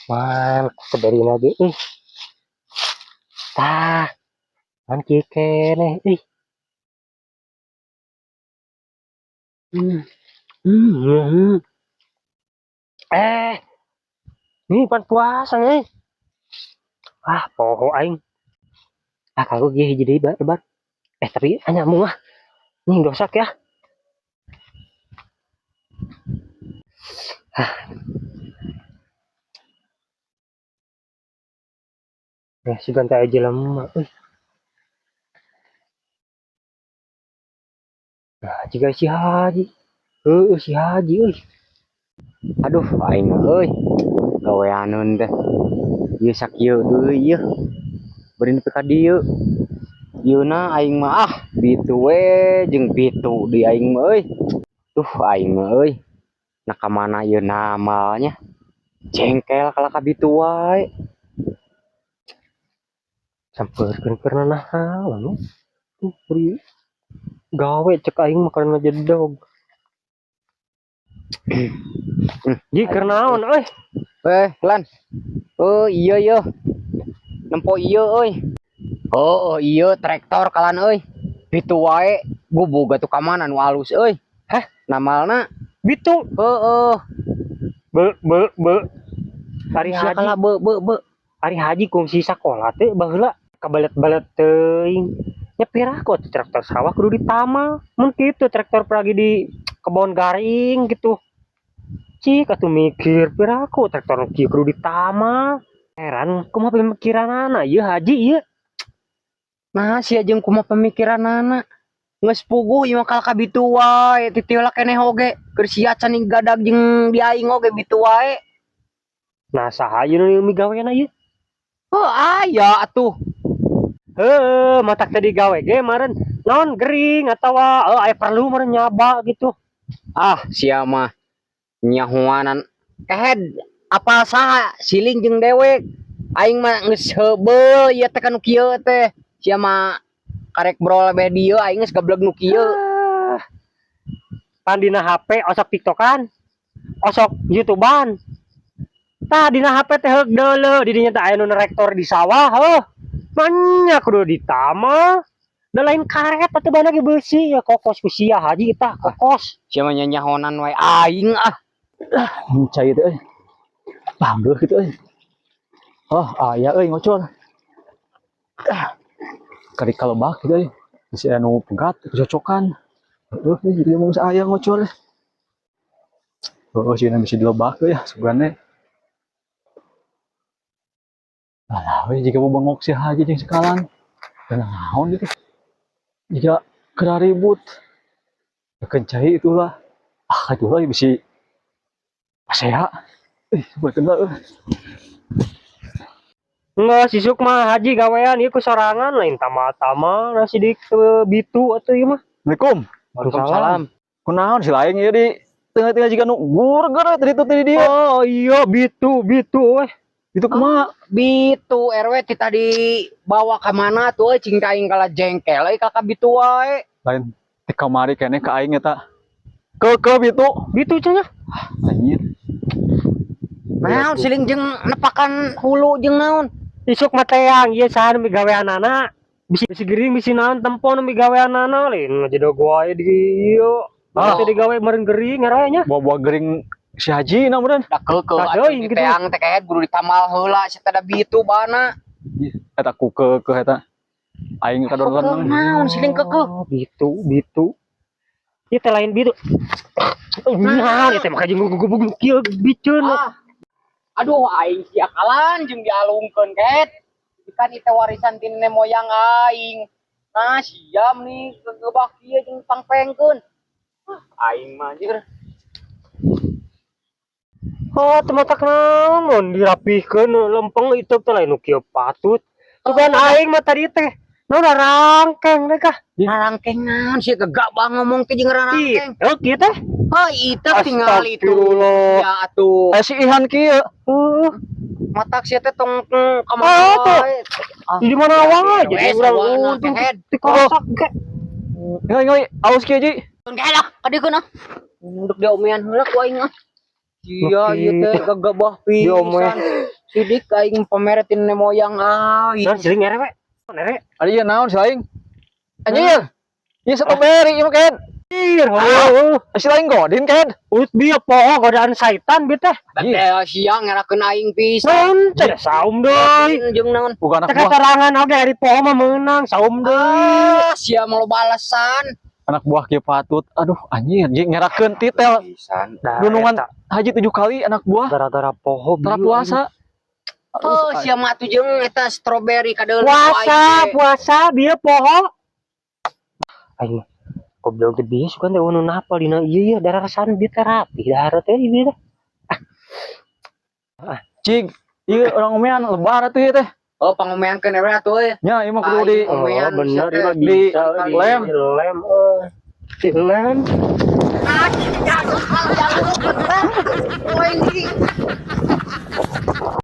Man, seberina lagi ih. Tah, man kieu keneh ih. Hmm. Hmm. Hmm. Eh, ini pan puasa nih. Ah, poho aing. Ah, kalau kieu hiji deui bar. Eh, tapi hanya mung ah. Nih dosak ya. Ah. Ya, si ganti aja jelema euy. Nah, jika si Haji. Heueuh si Haji euy. Aduh, aing mah euy. Gaweaneun teh. Ieu sakieu deui ieu. Bari nepi ka dieu. Ieuna aing mah ah bitu we jeung bitu di aing mah euy. Duh aing mah euy. Nah ka mana ieu namalnya? Jengkel kalah ka bitu wae. Sampeurkeun keur nanaon nu. Tuh beri gawe cek aing mah karena jedog. Ji keur naon euy? Eh, Lan. Oh iya iya. Nempo ieu euy. Oh, oh iya traktor kalan euy. Bitu wae gubug atuh ka mana nu alus euy. Hah? Namalna Bitu. heeh. Be be be. Ari Sia Haji, kalah be be be. ari Haji kungsi sakola teh baheula kabalet-balet teuing. Nya piraku atuh traktor sawah kudu ditamal. Mun kitu traktor lagi di kebon garing gitu. Cik atuh mikir piraku traktor nu kieu kudu ditamal. Heran kumaha pemikiranana ieu Haji ieu. Nah, sia jeung kumaha pemikiranana. Geus puguh ieu mah kalah ka bitu wae, titi heula keneh oge. Keur sia can gadag jeung di aing oge bitu wae. Nah saha ieu nu migawena ieu? Oh, aya atuh. Heuh, matak tadi gawe ge meureun naon gering atawa aya perlu meureun nyaba gitu. Ah, sia mah nyahoanan kehed apal saha siling jeung dewek. Aing mah geus heubeul ieu teh kanu kieu teh. Sia mah karek brol beh dieu aing geus gableg nu kieu. Ah. Pan dina HP osok TikTokan, osok YouTubean. Tah dina HP teh heuk deuleu di dinya teh aya nu rektor di sawah heuh. Manya kudu ditama. Da lain karet atuh bana ge beusi ya kokos ku sia Haji tah kokos. Sia mah nyahonan wae aing ah. Cai teh euy. Panggeuh kitu euy. Oh, aya euy ngocor. Ah. Kari kalebak kitu euy. Bisi aya nu pegat cocokan. Heueuh euy jadi mung aya ngocor. Heueuh sieuna bisi dilebak euy ya sugane. Alah we jiga bengok si Haji jeung sekalan. Dan naon gitu. Jiga kena ribut. Keun cai itulah. Ah itulah bisi pasea. Ih, buat kena euy. Enggak, si Sukma Haji gawean ieu ku sorangan lain tama-tama nasi di ke bitu atuh ieu mah. Assalamualaikum. Waalaikumsalam. Kunaon si laing ieu di tengah-tengah jiga nu gurger tadi itu tadi dia. Oh iya bitu bitu weh. Itu kumaha? Bitu RW ti tadi bawa ka mana tuh euy cing aing kalah jengkel euy ka bitu wae. Lain ti kamari keneh ka aing eta. Ke bitu. Bitu cenah. Anjir. Naon siling jeung nepakan hulu jeung naon? Isuk mah teang ieu saha nu migaweanana. Bisi bisi gering bisi naon tempo nu migaweanana lain ngajedog wae di ieu. Ah. Teh digawe meureun gering ngaroe nya. Buah-buah gering si Haji na meureun. Da keukeuh Tah, atuh teuing di gitu. teang teh kehed kudu ditamal heula sia teh da bitu bana. Eta ku ke eta. Aing kadon Keukeuh naon siling keukeuh. Oh, bitu bitu. Ieu teh lain bitu. Oh, naon ieu teh maka jeung gugubug kieu biceun. Ah. Aduh aing sia kalan jeung dialungkeun kehed. Kan itu warisan ti nenek moyang aing. Nah siam nih gegebah kieu jeung pangpengkeun. Ah, aing mah anjir. Oh, teu matak naon dirapihkeun lempeng itu teh lain nu kieu patut. Sugan aing mah tadi teh naon rangkeng teh kah. Rarangkeng naon sih gegabah ngomong teh jeung rarangkeng. Ih, kieu teh. Oh, itu tinggal itu. Astagfirullah. Ya atuh. Eh si Ihan kieu. Heeh. Matak sia teh tong ka mana Ah, tuh. wae. Ah, Di mana wae jadi wes, urang awana, untung kehed. ti kosak ge. Ngai ngai alus kieu Ji. Kehed ah, kadiekeun ah. Ndek diomean heula ku aing ah. Iya, ieu teh gegabah Diomean. pisan. Sidik aing pamere ti nenek moyang ah. Naon siling nere we? Nere. Ari ieu naon si laing? Anjir. Ieu strawberry ieu mah, Ken. Anjir, oh. Si laing godin, Ken. Ut bieu poho godaan saitan bieu teh. Teh sia ngerakeun aing pisan. Naon teh saum deui. Jeung naon? Bukan anak Teh buah, keterangan oge ari poho mah meunang saum deui. Ah, sia mau balasan. Anak buah kieu patut. Aduh, anjir, jeung ngerakeun titel Pisan. Nah, Gunungan eta, haji tujuh kali anak buah gara-gara poho tara bieu. Puasa. Oh, sia mah atuh jeung eta strawberry kadeuleu. Puasa, puasa bieu poho. Aing mah goblok teh bieu sugan teh nu napal dina ieu ieu darah rasaan bieu teh rapi dahar teh ieu teh. Cig, ieu urang omean lebar atuh ieu teh. Oh, pangomeankeun we atuh euy. Nya, ieu mah kudu di Aing omean Oh, bener sia ieu mah teh. bisa Di lem. di lem euy. Di lem. Ah, jalur, jalur.